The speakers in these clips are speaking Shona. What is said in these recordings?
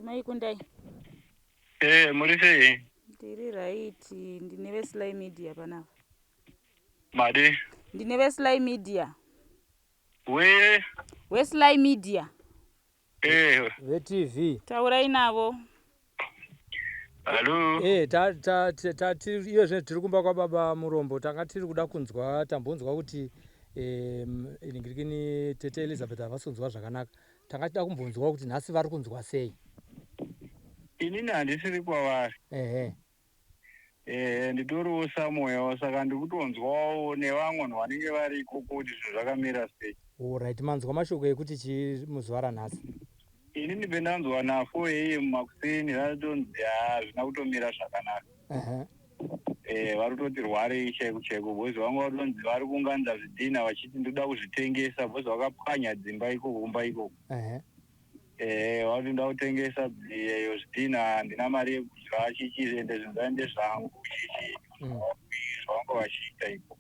Ndimai Kundai. Eh, muri sei? Ndiri right, ndine veSly Media panapa. Madi? Ndine veSly Media. We? WeSly Media. Eh. VeTV. Taurai navo. Hallo. Eh, ta ta ta tiri iyo zvino tiri kumba kwababa Murombo tanga tiri kuda kunzwa tambonzwa kuti eh iningirikini tete Elizabeth havasi kunzwa zvakanaka. Tanga tida kumbonzwa kuti nhasi vari kunzwa sei. Inini handisiri kwavari. Ehe. Ehe, nditoriwo samoyawo saka ndikutonzwawo nevamwe vanhu vanenge vari ikoko kuti zvinhu zvakamira sei. Alright, manzwa mashoko ekuti chii muzuva ranhasi? Inini pendanzwa na 4 am makuseni ratonzi hazvina kutomira zvakanaka. Ehe. Eh, vari kutoti rwarei chaiko chaiko because vanga vatonzi vari kuunganidza zvidhina vachiti ndoda kuzvitengesa because vakapwanya dzimba ikoko kumba ikoko. Ehe. Eh, vati ndoda kutengesa iyo zvidhina handina mari yekudya chichi ende zvinhu zvaende zvangu chichi zvavanga vachiita ikoko.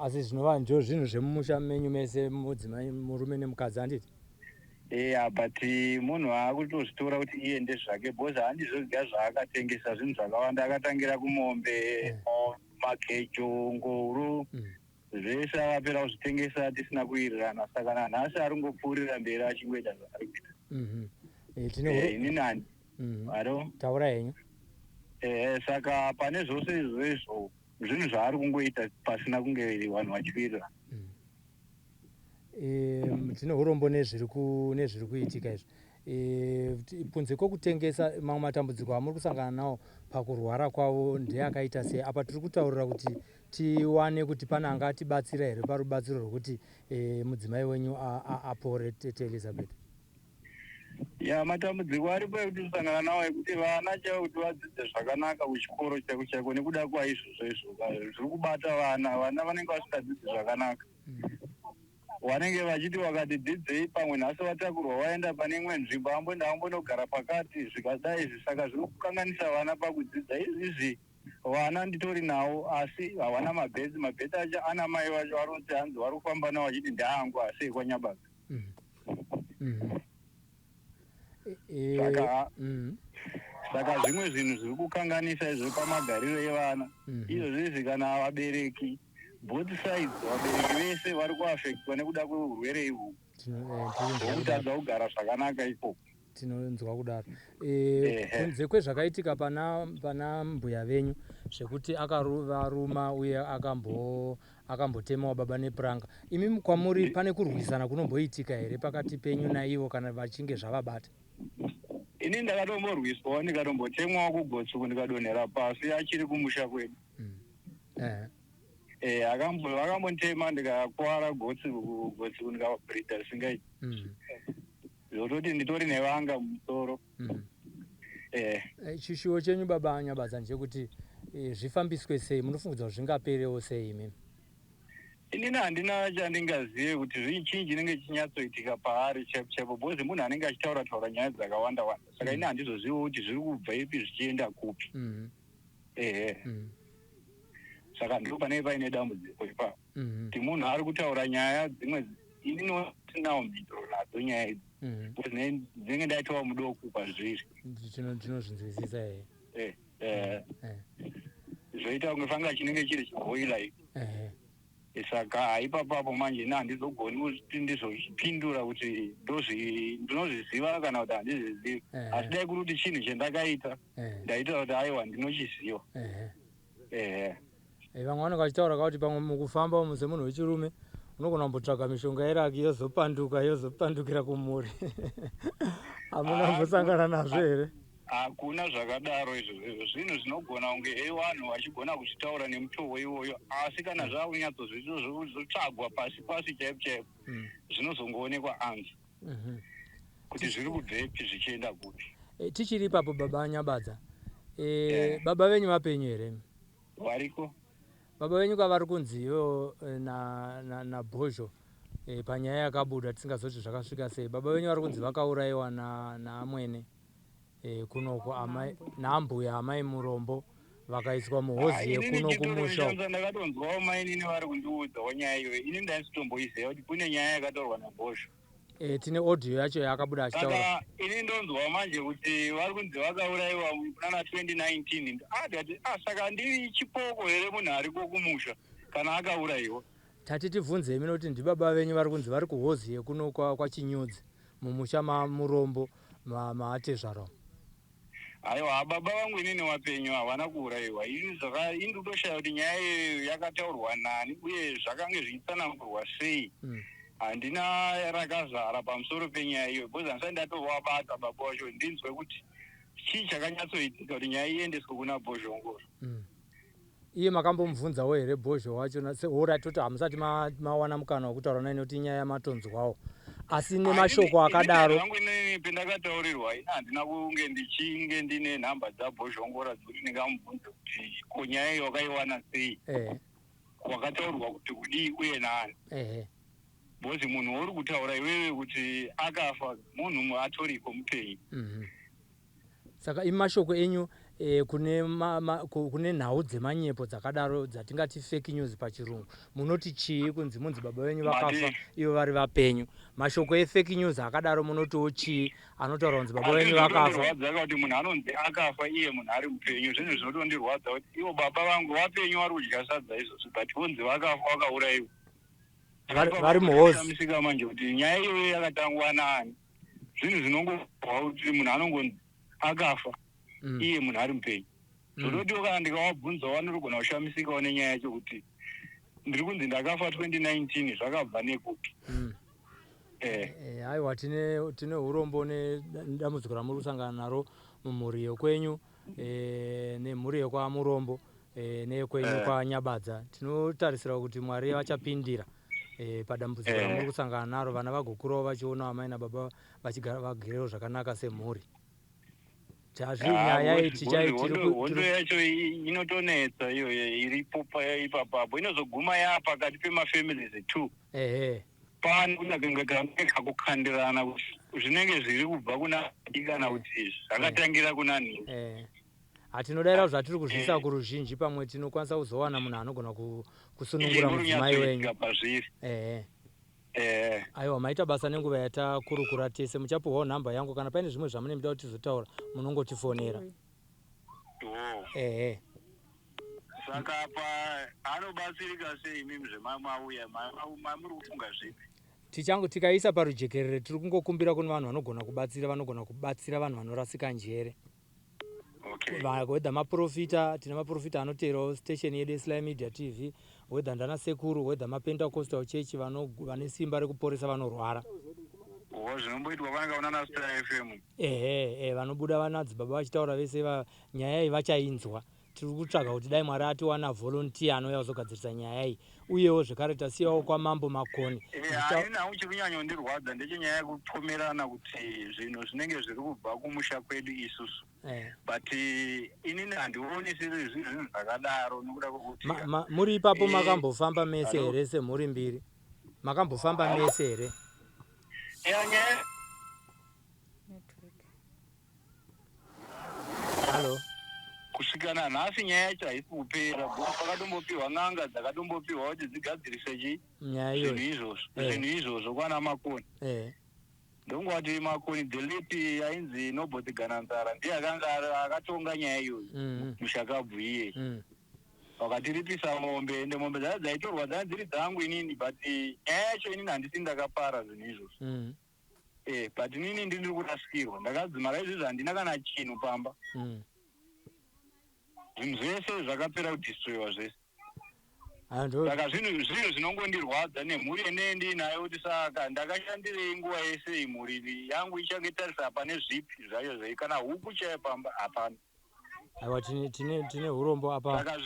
Asi zvinova njo zvinhu zvemumusha menyu mese mudzimai murume nemukadzi handiti? Eya but munhu akutozvitora kuti iye ndezvake because handizvo zviya zvaakatengesa zvinhu zvakawanda akatangira kumombe makecho ngoro zvese akapera kuzvitengesa tisina kuwirirana saka nanhasi ari kungopfuurira mberi achingoita zvaari kuita. Inini handi alo Taura henyu. Saka pane zvose izvo izvo zvinhu zvaari kungoita pasina kunge vanhu vachiwirirana. Tine urombo nezviri nezviri kuitika izvi. Kunze kwokutengesa mamwe matambudziko amuri kusangana nawo pakurwara kwavo ndeakaita sei? Apa tiri kutaurira kuti tiwane kuti pane angatibatsira here parubatsiro rwekuti mudzimai wenyu apore tete Elizabeth. Ya matambudziko aripo ekuti kusangana nawo ekuti vana chaivo kuti vadzidze zvakanaka kuchikoro chaiko chaiko nekuda kwaizvozvo izvo zviri kubata vana vana vanenge vasingadzidzi zvakanaka vanenge vachiti vakati dzidzei pamwe nhasi vatakurwa vaenda pane imwe nzvimbo amboenda ambonogara pakati zvikadai izvi saka zviri kukanganisa vana pakudzidza izvizvi vana nditori nawo asi havana mabhesi mabhesi acho ana mai vacho vari kunzi hanzi vari kufamba nawo vachiti ndeangu asi ekwanyabasa. Saka saka zvimwe zvinhu zviri kukanganisa izvo pamagariro evana izvozvo izvi kana vabereki both sides vabereki vese vari kuafektwa nekuda kweurwere ihwohwo hwekutadza kugara zvakanaka ikoko. Tinonzwa kudaro. Kunze kwezvakaitika pana pana mbuya venyu zvekuti akavaruma uye akambo akambotemawo baba nepuranga imi kwamuri pane kurwisana kunomboitika here pakati penyu naivo kana vachinge zvavabata? Ini ndakatomborwiswawo ndikatombotemwawo kugotsi uku ndikadonhera pasi achiri kumusha kwedu. Vakambonditema ndikakwara gotsi gotsi uku ndikabhridha zvisingaiti. Zvototi nditori nevanga mumusoro. Chishuwo chenyu baba Nyabadza ndechekuti zvifambiswe sei munofungudza kuti zvingaperewo sei imimi? Inini handina chandingazive kuti zvii chinenge chichinyatsoitika paari chaipo chaipo because munhu anenge achitaura taura nyaya dzakawanda wanda saka ini handizoziviwo kuti zviri kubva ipi zvichienda kupi. Ehe. Saka ndipo panenge paine dambudziko ipapo kuti munhu ari kutaura nyaya dzimwe inini ndisinawo mhinduro nadzo nyaya idzi because ndinenge ndaitawo mudoko pazviri. Tinozvinzwisisa ehe. Zvoita kunge fanga chinenge chiri chiboiler Ehe. Saka ipapapo manje ini handizogoni kuti ndizozvipindura kuti ndinozviziva kana kuti handizvizivi. Asi dai kuri kuti chinhu chandakaita ndaita kuti aiwa ndinochiziva. Ehe. Vamwe vanenge vachitaura kuti pamwe mukufamba umu semunhu wechirume unogona kumbotsvaga mishonga yeraki yozopanduka yozopandukira kumhuri. Hamuna kumbosangana nazvo here? Hakuna zvakadaro izvozvo izvo zvinhu zvinogona kunge vanhu vachigona kuzvitaura nemutowo iwoyo asi kana zvakunyatsozotsvagwa pasi pasi chaipo chaipo zvinozongoonekwa anzi kuti zviri kubvepi zvichienda kupi. Tichiri ipapo baba Nyabadza, baba venyu vapenyu here? Variko. Baba venyu kavari kunzi ivo naBhozho panyaya yakabuda tisingazoti zvakasvika sei. Baba venyu vari kunzi vakaurayiwa naamwene kunoko amai naambuya amai Murombo vakaiswa muhozi yekuno kumusha. Ndakatonzwawo mainini vari kundiudzawo nyaya iyoyo. Ini ndaisitomboiziva kuti kune nyaya yakatorwa naBhozho. Tine audio yacho yaakabuda achitaura. Saka ini ndonzwa manje kuti vari kunzi vakaurayiwa kunana 2019. Ndikati saka ndiri chipoko here munhu ariko kumusha kana akaurayiwa? Tati tibvunze imi nokuti ndibaba venyu vari kunzi vari kuhozi yekuno kwaChinyudzi mumusha maMurombo maatezvara. Aiwa, baba vangu inini wapenyu, havana kuurayiwa. Ini zvaka ini ndikutoshaya kuti nyaya iyoyo yakataurwa nani uye zvakange zvichitsanangurwa sei. Handina rakazara pamusoro penyaya iyoyo because handisati ndatovabata baba vacho ndinzwe kuti chii chakanyatsoitika kuti nyaya iendeswe kuna Bhozhongoro. Iye makambomubvunzawo here Bhozho wacho? Ora toti hamusati mawana mukana wekutaura naye nekuti inyaya yamatonzwawo, asi nemashoko akadaro. Vangu inini pendakataurirwa, ini handina kunge ndichinge ndine nhamba dzaBhozhongora dzekuti ndingamubvunze kuti ko nyaya iyi wakaiwana sei, wakataurwa kuti kudii uye nani. Because munhu wauri kutaura iwewe kuti akafa, munhu atoriko mupenyu. Saka imi mashoko enyu kune nhau dzemanyepo dzakadaro dzatingati fake news pachirungu, munoti chii? Kunzi munzi baba venyu vakafa ivo vari vapenyu, mashoko efake news akadaro munotiwo chii, anotaura kunzi baba venyu vakafa? Zvinondirwadza kuti munhu anonzi akafa iye munhu ari mupenyu. Zvinhu zvinotondirwadza kuti ivo baba vangu vapenyu, vari kudya sadza izvozvi, but vonzi vakafa, vakaurayiwa. Vari muhozi. Shamisika manje kuti nyaya iyoyo yakatangwa nani. Zvinhu zvinongobva kuti munhu anongonzi akafa iye munhu ari mupenyu. Zvototiwo kana ndikavabvunzawo vanotogona kushamisikawo nenyaya yacho kuti ndiri kunzi ndakafa 2019, zvakabva nekupi? Aiwa, tine urombo nedambudziko ramuri kusangana naro mumhuri yekwenyu nemhuri yekwaMurombo neyekwenyu kwaNyabadza. Tinotarisira kuti Mwari vachapindira padambudziko ramuri kusangana naro, vana vagokurawo vachiona amai nababa vachigara vagerewo zvakanaka semhuri. Chazvi nyaya iyi Hondo yacho inotonetsa iyoyo iripo ipapapo, inozoguma yaapakati pemafamilies two. Pane kukandirana kuti zvinenge zviri kubva kuna kana kuti zvakatangira kuna nini. Hatinodayira zvatiri kuzviisa kuruzhinji, pamwe tinokwanisa kuzowana munhu anogona kusunungura mudzimai wenyu. Pazviri. Aiwa, maita basa nenguva yatakurukura tese. Muchapiwawo nhamba yangu, kana paine zvimwe zvamunenge muda kuti tizotaura, munongotifonera. Ehe. Saka pa anobatsirika sei imimi zvemamauya mamuri kufunga zvipi? Tichango tikaisa parujekerere, tiri kungokumbira kune vanhu vanogona kubatsira, vanogona kubatsira vanhu vanorasika njere. Whether maprofita, tine maprofita anoteerawo station yedu yeSly Media TV, whether ndana sekuru, whether maPentecostal church vane simba rekuporesa vanorwara. O, zvinomboitwa vanenge unana Star FM. Ehe, vanobuda vanadzibaba vachitaura vese nyaya iyi vachainzwa. Tiri kutsvaga kuti dai Mwari atiwana volunteer anouya kuzogadzirisa nyaya iyi. Uyewo zvekare tasiyawo kwaMambo Makoni. Haina hangu, chiri kunyanyondirwadza ndechenyaya yekupomerana kuti zvinhu zvinenge zviri kubva kumusha kwedu isusu, but inini handioni siri zvinhu zvakadaro nokuda kwekuti Muri ipapo makambofamba mese here semhuri mbiri? Makambofamba mese here? Nyaya Network. Hallo? Kusvika nanhasi nyaya yacho haisi kupera because pakatombopiwa n'anga, dzakatombopiwa kuti dzigadzirise chi Nyaya zvinhu iyoyo. izvozvo. Zvinhu izvozvo kwana Makoni. Ndongowati Makoni, the late ainzi Nobody Gananzara, ndiye akanga akatonga nyaya iyoyo. Mushakabvu iye vakatiripisa mombe, ende mombe dzacho dzaitorwa dzanga dziri dzangu inini, but nyaya yacho inini handisi ndakapara zvinhu izvozvo. But inini ndiri kurasikirwa, ndakadzimara izvizvi handina kana chinhu pamba. Zvinhu zvese zvakapera kudestroyiwa zvese. Aya ndo Saka zvinhu zvinongondirwadza nemhuri yenee ndiinayo kuti saka ndakashandirei nguva yese iyi, mhuri yangu ichange tarisa pane zvipi zvacho zvei, kana huku chaiyo pamba hapana. Aiwa, tine urombo apa. Saka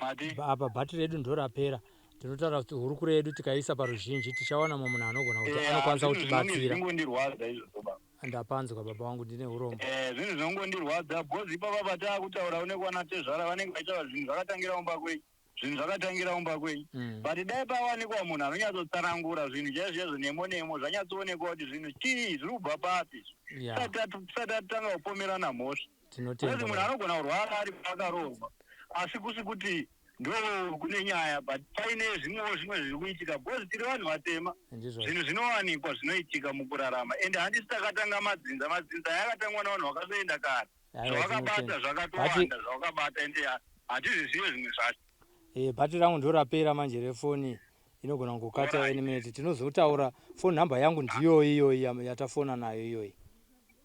mati Apa bhatiri redu ndorapera. Tinotaura kuti hurukuro yedu tikaisa paruzhinji, tichawana mumwe munhu anogona kuti anokwanisa zvinhu zvinonge kutibatsira. Zvinongondirwadza izvozvo baba. Ndapanzwa, baba vangu, ndine urombo. Zvinhu zvinongondirwadza because ipapa pataakutaura unekwana tezvara vanenge vachitaura zvinhu zvakatangira mumba kwenyu, zvinhu zvakatangira mumba kwenyu. But dai pawanikwa munhu anonyatsotsanangura zvinhu chaizvo chaizvo, nemo nemo, zvanyatsoonekwa kuti zvinhu chii, zviri kubva papi, tisati tatanga kupomerana mhosva. Tinotenda. Because munhu Baba. anogona kurwara ari paakaroorwa, asi kusi kuti Ndo kune nyaya, but paine zvimwewo zvimwe zviri kuitika because tiri vanhu vatema. Ndizvo. Zvinhu zvinowanikwa zvinoitika mukurarama, ende handisi takatanga madzinza. Madzinza yakatangwa navanhu vakatoenda kare. Aiwa, Zvavakabata tinotenda. zvakatowanda zvavakabata, ende hatizvizive zvimwe zvacho. Bhatiri rangu ndorapera manje refoni, inogona kungokata any minute. Tinozotaura, phone number yangu ndiyo iyoyi yatafona nayo iyoyi.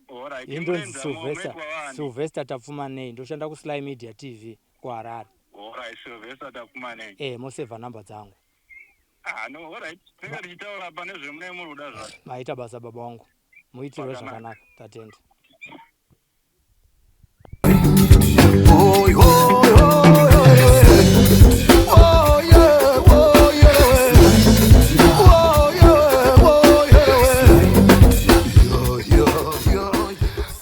Alright. Indonzi Murenza, Sylvester. munoitwa vani? Sylvester Tapfumanei, ndoshanda kuSly Media TV kuHarare. Alright, Sylvester Tapfumanei. Mosevha namba dzangu. Ah, no, alright, tinenge tichitaura pane zvemune muri kuda zvacho. Maita basa, baba wangu, muitirwe Zvakanaka. zvakanaka, tatenda.